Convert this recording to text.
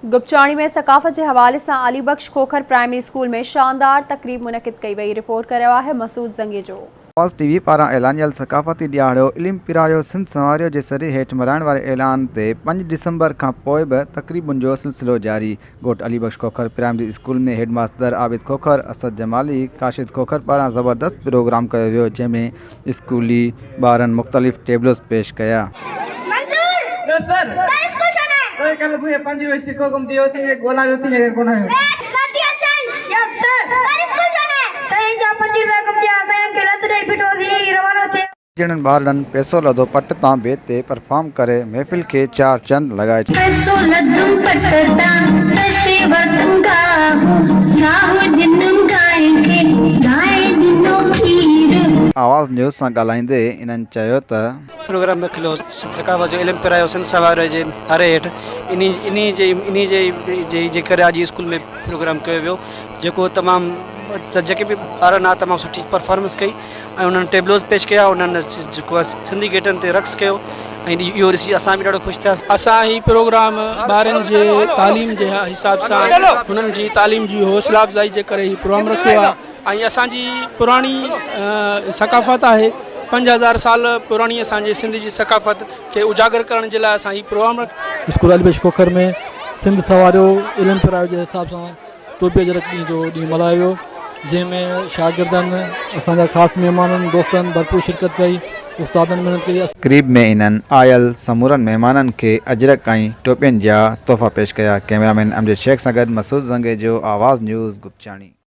گپچاڻي ۾ ثقافت جي حوالي سان علي بخش کوکر پرائمري اسڪول ۾ شاندار تقريب منعقد ڪئي وئي، رپورٽ ڪريو آهي مسعود زنگيجو. آواز ٽي وي پاران اعلانيل ثقافتي ڏهاڙو علم پرايو سنڌ سنواريو جي سري هيٺ ملهائڻ واري اعلان تي پنج ڊسمبر کان پوء به تقريبن جو سلسلو جاري ڳوٺ Ali Bakhsh Khokhar primary school ۾ head master Abid Khokhar, Asad Jamali, Kashid Khokhar پاران زبردست پروگرام ڪيو ويو جنهن ۾ اسڪولي ٻارن مختلف ٽيبلوز پيش ڪيا. جهڙن ٻارڙن پئسو لڌو پٽ تان بيت تي پرفارم ڪري محفل کي چار چنڊ لڳائي ڇڏيا. پئسو لڌم پٽ تان پئسي ورتم گاهه، گاهه ڏنم گانء کي، گانء ڏنو کير. آواز نيوز سان ڳالهائيندي انهن چيو ته. پروگرام رکيل هو ثقافت جو علم پرايو سنڌ سنواريو جي نعري هيٺ انهي انهي جي انهي جي جي جي ڪري اڄ اسڪول ۾ پروگرام ڪيو ويو جيڪو تمام جيڪي به ٻارن آ تمام سٺي پرفارمنس ڪئي ۽ انهن ٽيبلوز پيش ڪيا انهن جيڪو آ سنڌي گيٽن تي رقص ڪيو ۽ اهو ڏسي اسان به ڏاڍو خوش ٿياسين. اسان هي پروگرام ٻارن جي تعليم جي حساب سان هنن جي تعليم جي حوصلا افزائي جي ڪري هي پروگرام رکيو آ. ۽ اسان جي پراڻي ثقافت آهي 5000 سال پراڻي اسان جي سنڌ جي ثقافت کي اجاگر ڪرڻ جي لاء اسان هي پروگرام رک. اسڪول علي بخش کوکر ۾ سنڌ سنواريو علم پرايو جي حساب سان ٽوپي اجرڪ ڏينهن جو ڏينهن ملهايو ويو جنهن ۾ شاگردن اسان جا خاص مهمانن دوستن ڀرپور شرڪت ڪئي استادن محنت ڪئي. تقريب ۾ انهن آيل سمورن مهمانن کي اجرڪ ۽ ٽوپين جا تحفا پيش ڪيا. ڪئميرا مين امجد شيخ سان گڏ مسعود زنگيجو، آواز نيوز، گپچاڻي.